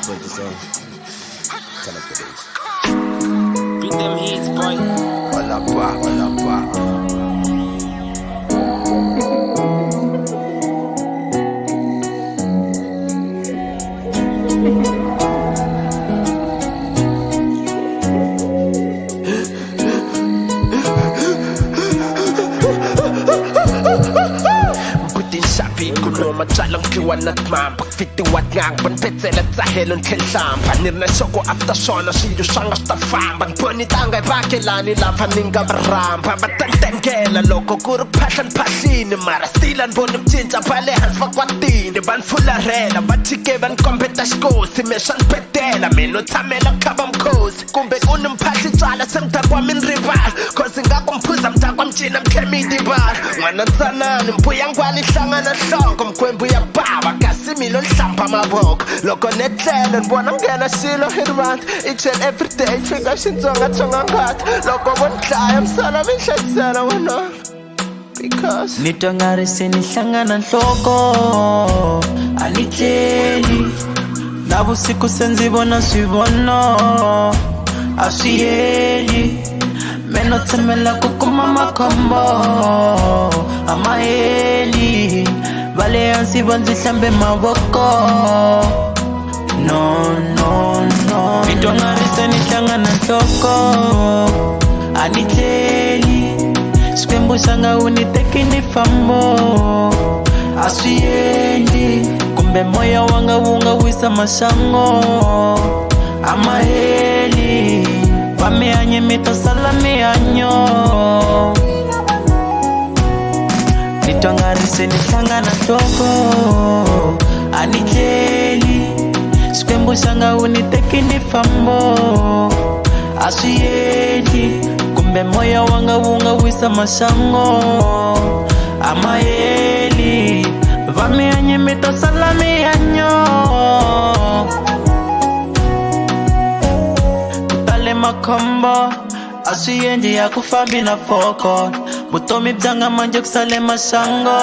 Play the song. Turn up the bass. Beat them hits, boy. Hola, pa, hola, pa. After shona swilo swa nga swi ta famba ni tanga hi vakelani lava ni nga va rhamba va ta ntengela loko ku ri phahla ni phahlini mara stila ni voni ku cinca va le hansi va kwatini va ni fularhela va tshike va ni kombeta xikosi me swa ni petela mina no tshamela ku khava mukhosi kumbe ku ni mphahli tswala se mudakwa mi ni rivala cause ingaku mphuza mudakwa mi cina mi tlhe mi tivala n'wana ntsanani mbuya ngwani hlangana nhloko mkwembu ya bava kasi mi lo nhlamba mavoko loko ni tlele ni vona nghena xilo hi rivanti each and every day fika xitsonga tsonga ngati loko vo ni dlaya misala mi hlayisela n'wana because ni twa nga ri se ni hlangana nhloko a ni tleli na vusiku se ndzi vona swivono a swi heli me no tshemela ku kuma makhombo a ma heli va le hansi va ndzi hlambe mavoko no no no ni twa nga ri se ni hlangana nhloko a ni tleli Xikwembu xa nga wu ni teki ni fambo a swi endli kumbe moya wa nga wu nga wisa maxango a ma heli va mihanyi mi ta sala mihanyo ni twa nga ri se ni hlangana nhloko a ni tleli Xikwembu xa nga wu ni teki ni fambo a swi endli kumbe moya wa nga wu nga wisa maxango a ma heli va mihanyi mi ta sala mihanyo ku tale makhombo a swi endli ya ku fambi na foko vutomi bya nga manje ku sale maxango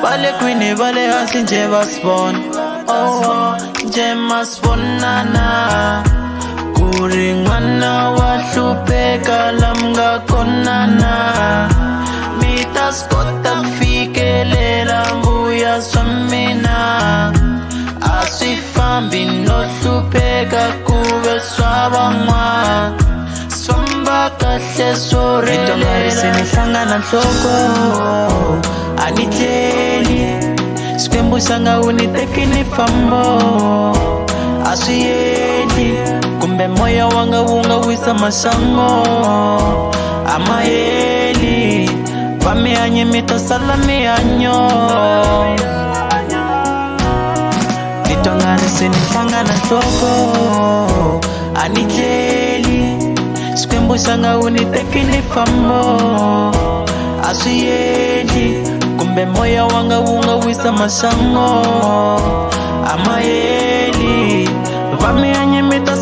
va le kwini va le hansi njhe va swi vona oh njhe ma swi vonana ku ri n'wana wa hlupheka la mi nga konana mi ta swi kota ku fikelela mbuya swa mina a swi fambi no hlupheka ku ve swa van'wana swi famba kahle swo relela se ni hlangana nhloko a ni tleli Xikwembu xa nga wu ni teki ni fambo a swi endli kumbe moya wa nga wu nga wisa maxango a ma heli va mihanyi mi ta sala mihanyo ni twa nga ri se ni hlangana nhloko a ni tleli Xikwembu xa nga wu ni teki ni fambo a swi endli kumbe moya wa nga wu nga wisa maxango a ma heli va mihanyi mi ta